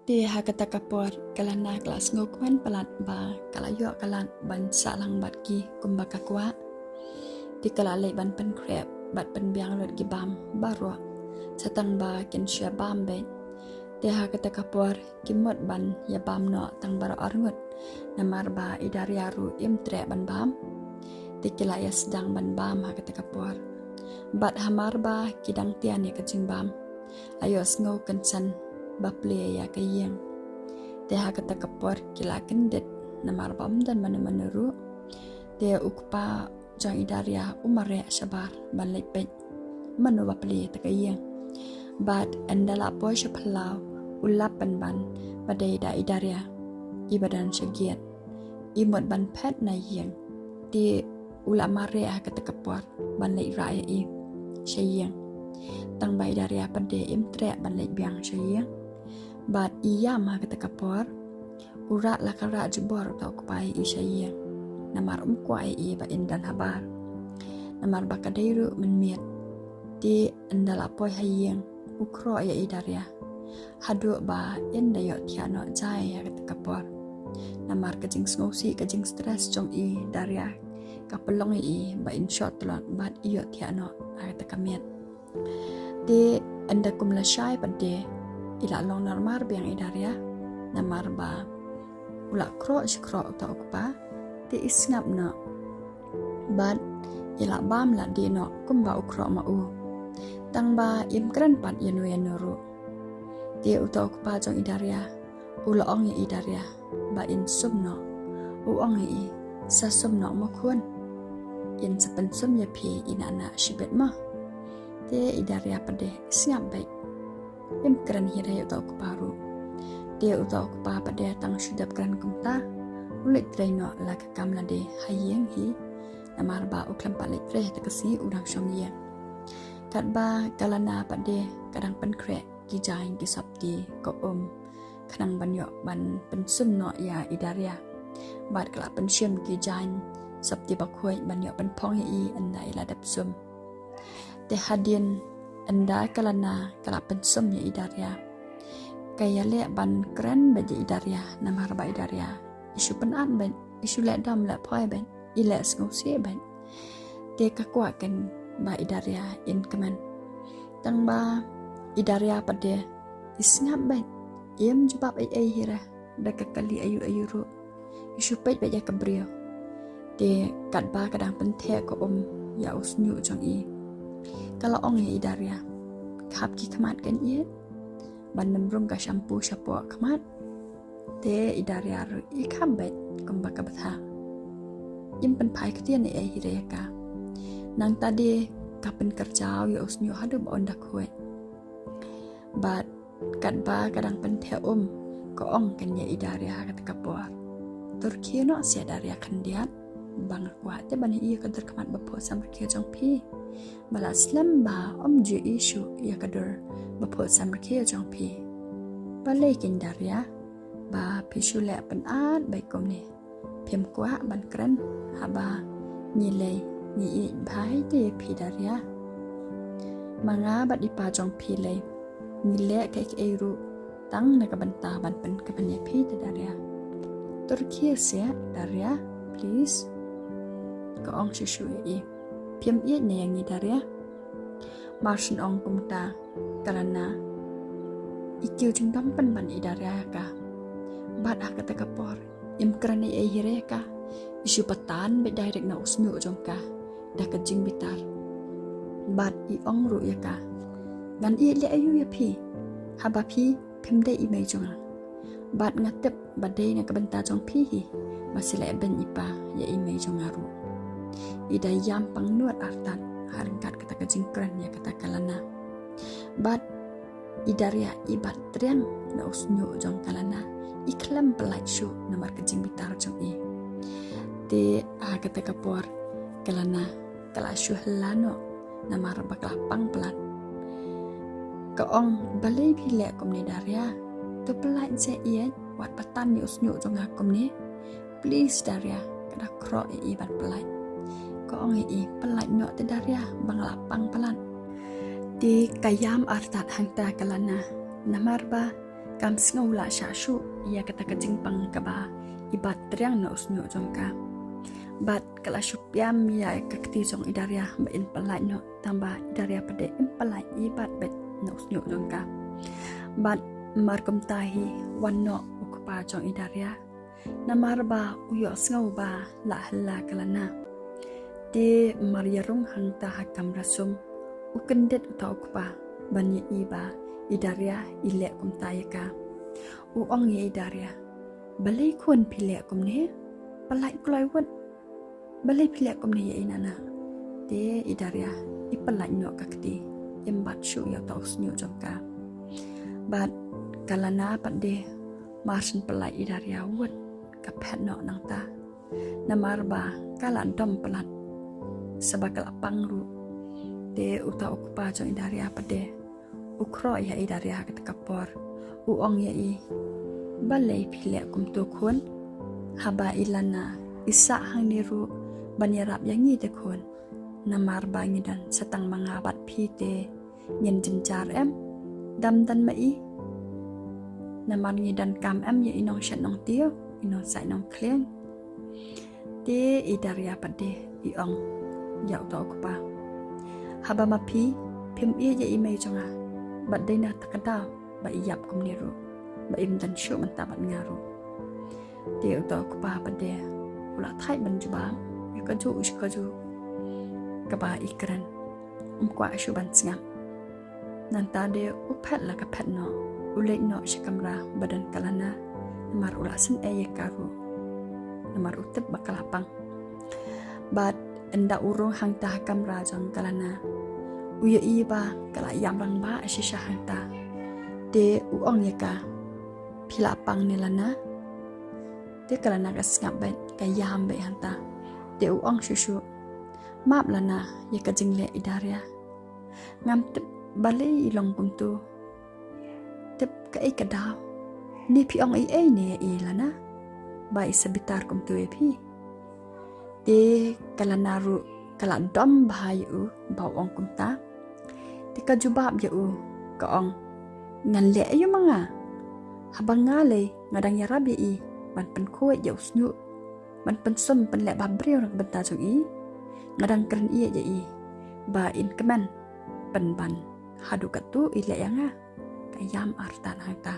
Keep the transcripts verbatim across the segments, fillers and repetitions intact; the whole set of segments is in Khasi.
Te ha kata ka por ka Lana ka la sngewkmen palat ba ka la ïoh ka lad ban sah lang bad ki kumba ka kwah. Te ka la leit ban pynkhreh bad pynbiang lut ki bam baroh. Sa tang ba kin shu bam beit. Te ha kata ka por ki mut ban ïa bam noh tang baroh arngut. Namar ba i Daria ruh im treh ban bam. Te ki la ïa sdang ban bam ha kata ka por. Bad hamar ba ki dang tian ïa ka jingbam, la ïohsngew kynsan ba plie ïa ka ïing. Te ha kata ka por ki la kyndit namar ba ym don mano mano ruh. Te u kpa jong i Daria u mareh shabar ban leit peit mano ba plie ïa ka ïing. Bad ynda la poi sha phyllaw u lap pynban ba dei da i Daria iba don sha gate. I mut ban phet na ïing. Te u la mareh ha kata ka por ban leit rah ïa i sha ïing. Tang ba i Daria pat de im treh ban leit biang sha ïing. Bad i ïam ha kata ka por u rah la ka rah jubor uta u kpa ïa i sha ïing. Namar um kwah ïa i ba in don habar. Namar ba ka dei ruh mynmiet. Te ynda la poi ha ïing u khroh ïa i Daria. Haduh ba in da ïohthiah noh jai ha kata ka por. Namar ka jingsngewsih ka jingstress jong i Daria ka pynlong ïa i ba in shot tlot bad i ïohthiah noh ha kata ka miet. Te ynda kum lashai pat de i la long narmar biang i Daria. Namar ba u la khroh shi khroh uta u kpa te i sngap noh. Bad i la bam la dih noh kumba u khroh ma u. Tang ba im kren pat ïano ïano ruh. Te uta u kpa jong i Daria u la ong ïa i Daria ba in sum noh. U ong ïa i, sa sum noh mo khun. In sa pynsum ïa phi i na na shibit mo. Te i Daria pat de i sngap beit. Im kren hi re uta u kpa ruh. Te uta u kpa pat de tang shu dep kren kumta. U leit trei noh la ka kam lade ha ïing hi. Namar ba u khlem pat leit trei ha ta ka sngi u dang shong ïing. Katba ka Lana pat de ka dang pynkhreh ki jaiñ ki sopti ka um. Khnang ban ïoh ban pynsum noh ïa i Daria. Bad ka la pynshim ki jaiñ sopti ba khuid ban ïoh pynphong ïa i ynda i la dep sum. Te hadien ynda ka Lana ka la pynsum ïa i Daria. Ka ïaleh ban kren bad ïa i Daria namar ba i Daria i shu pynat bad i shu leh dam leh phai bad i leh sngewsih bad. Te ka kwah ken ba i Daria in kmen. Tang ba i Daria pat de i sngap bad im jubab ei ei hi re da ka kali ayu ayu ruh. I shu peit bad ïa ka briew. Te katba ka dang pyntheh ka um ïa u shñiuh jong i. Ka la ong ïa i Daria. Khap ki khmat kan ïeit. Ban nym rung ka shampoo shapoh khmat. Te i Daria ruh i kham bad kumba ka bthah. Im pynphai ktien ei ei hi re ïa ka. Nangta de ka pynkyrjaw ïa u shñiuh haduh ba un da khuid. Bad katba ka dang pyntheh um ka ong kan ïa i Daria ha kata ka por. Tur khie noh sia Daria khyndiat. Ba nga kwah te ban ïa ka dur khmat ba phuh samrkhie jong phi. Ba la slem ba ym ju ïa shu ïa ka dur ba phuh samrkhie jong phi. Balei kin Daria ba phi shu leh pynat bad kumne. Phim kwah ban kren haba ngi lei ngi ïeit bha hi te ïa phi Daria. Ma nga bad i pa jong phi lei ngi leh kaei kaei ruh tang na ka bynta ban pynkmen ïa phi te Daria. Tur khie sia Daria please. Ka ong shu shu ïa i. Phim ïeit ne ïa ngi Daria. Mar shu ong kumta ka Lana i kiew jingdom pynban i Daria ïa ka. Bad ha kata ka por im kren ei ei hi re ïa ka. I shu patan bad direct na u shñiuh jong ka da ka jingbitar. Bad i ong ruh ïa ka. Ngan ïeit leh ayu ïa phi haba phi phim dei i mei jong nga. Bad nga tip ba dei na ka bynta jong phi hi ba shu leh beiñ i pa ïa i mei jong nga ruh. I da ïam pangnud artat ha ryngkat kata ka jingkren ïa kata ka Lana. Bad i Daria i bat triang na u shñiuh jong ka Lana. I khlem pyllait shuh namar ka jingbitar jong i. Te ha kata ka por ka Lana ka la shu hla noh namar ba ka la pang palat. Ka ong balei phi leh kumne Daria. To pyllait seh ïeit wat patan ïa u shñiuh jong nga kumne. Please Daria ka da khroh ïa i ban pyllait. Ka ong ïa i pyllait noh te Daria ba nga la pang palat. Te ka ïam artat hangta ka Lana namar ba Kam sngew lah shah shuh ïa kata ka jingpang kaba i Bat triang na u shñiuh jong ka. Bad ka la shu piam ïa ka kti jong i Daria ba in pyllait noh, tangba i Daria pat de im pyllait i Bat beit na u shñiuh jong ka. Bad mar kumta hi wan noh u kpa jong i Daria. Namar ba u ïohsngew ba la hylla ka Lana. Te mar ïa rung hangta ha kamra sum, u kyndit uta u kpa ban ïohi ba i Daria i leh kumta ïa ka. U ong ïa i Daria, balei khun phi leh kumne? Pyllait kloi wut. Balei phi leh kumne ïa i Lana? Te i Daria i pyllait noh ka kti, im bat shuh ïa uta u shñiuh jong ka. Bad ka Lana pat de mar shen pyllait i Daria wut, ka phet noh nangta. Namar ba ka la dom palat, sa ba ka la pang ruh. Te uta u kpa jong i Daria pat de u khroh ïa i Daria ha kata ka por, u ong ïa i, balei phi leh kumto khun? Haba i Lana i sah hangne ruh ban ïarap ïa ngi te khun. Namar ba ngi don sa tang ma nga bad phi te ngin jynjar em? Dam don ma i. Namar ngi donkam em ïa i nongshet nongtiew, i nongsait nongkhlieng? Te i Daria pat de i ong ïa uta u kpa, haba ma phi phim ïeit ïa i mei jong nga, bad dei na kata ka daw ba i ïap kumne ruh, ba im don shuh mynta bad nga ruh. Te uta u kpa pat de u la thait ban jubab ïa kajuh shi kajuh kaba i kren. Um kwah shuh ban sngap. Nangta de u phet la ka phet noh, u leit noh sha kamra ba don ka Lana, namar u la sngewsih ïa ka ruh, namar u tip ba ka la pang. Bad ynda u rung hangta ha kamra jong ka Lana, u ïohi ba ka la ïam rangbah shisha hangta. Te u ong ïa ka, phi la pang ne Lana? Te ka Lana ka sngap beit, ka ïam beit hangta. Te u ong shuh shuh, map Lana ïa ka jingleh i Daria. Ngam tip balei i long kumto. Tip kaei ka daw? Ne phi ong ei ei ne ïa i Lana ba i sa bitar kumto ïa phi? Te ka Lana ruh ka la dom bha ïa u ba u ong kumta. Te ka jubab ïa u, ka ong, ngan leh aïu ma nga? Haba nga lei nga dang ïarap ïa i ban pynkhuid ïa u shñiuh, ban pynsum pynleh bhabriew na ka bynta jong i. Nga dang kren ïa i ba in kmen pynban haduh katto i leh ïa nga. Ka ïam artat hangta.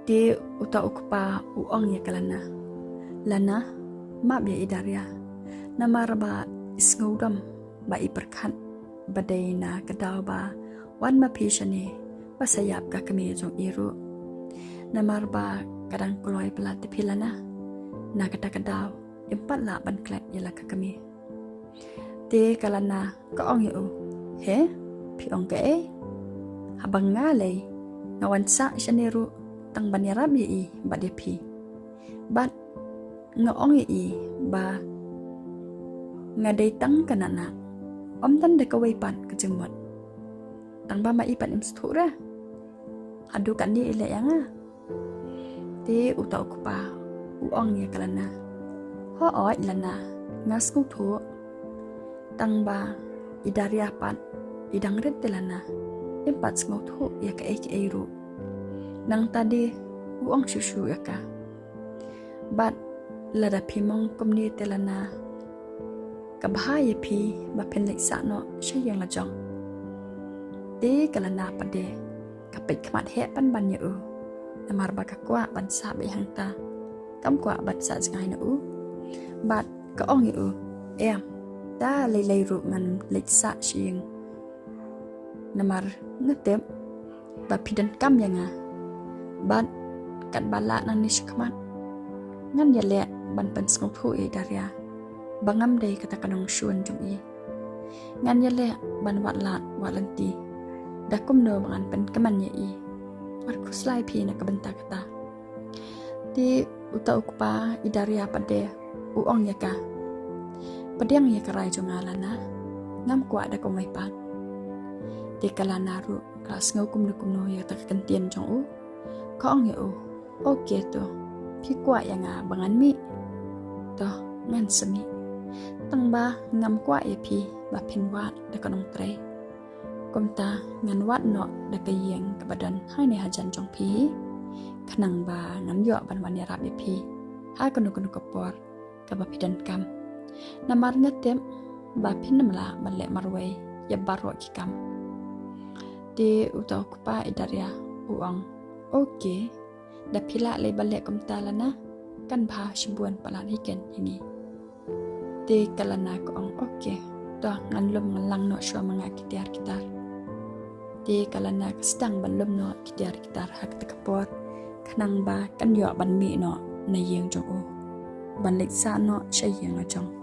Te uta u kpa u ong ïa ka Lana, Lana, map ïa i Daria. Namar ba i sngewdom ba i pyrkhat ba dei na ka daw ba wan ma phi shane ba sa ïap ka kmie jong i ruh. Namar ba ka dang kloi palat te phi Lana, na kata ka daw im pat lah ban klet ïa la ka kmie. Te ka Lana ka ong ïa u, he, phi ong kaei? Haba nga lei nga wan sah shane ruh tang ban ïarap ïa i bad ïa phi. Bad nga ong ïa i ba nga dei tang ka Nana, ym don da kawei pat ka jingmut. Tang ba ma i pat im sngewthuh re haduh katne i leh ïa nga. Te uta u kpa u ong ïa ka Lana, hooid Lana, nga sngewthuh. Tang ba i Daria pat i dang rit te Lana, im pat sngewthuh ïa kaei kaei ruh. Nangta de u ong shuh shuh ïa ka. Bad lada phi mong kumne te Lana, ka bha ïa phi ba phin leit sah noh sha ïing la jong. Te ka Lana pat de ka peit khmat heh pynban ïa u, namar ba ka kwah ban sah beit hangta, kam kwah ban sah jngai na u. Bad ka ong ïa u, em, da lei lei ruh ngan leit sah sha ïing. Namar nga tip ba phi donkam ïa nga. Bad katba lah nangne shakhmat, ngan ïaleh ban pynsngewthuh ïa i Daria ba ngam dei kata ka nongshun jong i. Ngan ïaleh ban wad lad wad lynti da kumno ba ngan pynkmen ïa i. Ngan khuslai phi na ka bynta kata. Te uta u kpa i Daria pat de u ong ïa ka, pdiang ïa ka rai jong nga Lana, ngam kwah da kumwei pat. Te ka Lana ruh ka la sngew kumno kumno ïa kata ka kyntien jong u. Ka ong ïa u, ok to, phi kwah ïa nga ba ngan mih, to ngan sa mih. Tang ba ngam kwah ïa phi ba phin wad da ka nongtrei. Kumta ngan wad noh da ka ïing kaba don hangne hajan jong phi, khnang ba ngan ïoh ban wan ïarap ïa phi ha kano kano ka por kaba phi donkam. Namar nga tip ba phin ym lah ban leh marwei ïa baroh ki kam. Te uta u kpa i Daria u ong, okay, da phi lah lei ban leh kumta Lana, kan bha shibun palat hi ken ïa ngi. Te ka Lana ka ong, okay, to ngan lum ngan lang noh shuwa ma nga ki tiar ki tar. Te ka Lana ka sdang ban lum noh ki tiar ki tar ha kata ka por, khnang ba kan ïoh ban mih noh na ïing jong u, ban leit sah noh sha ïing la jong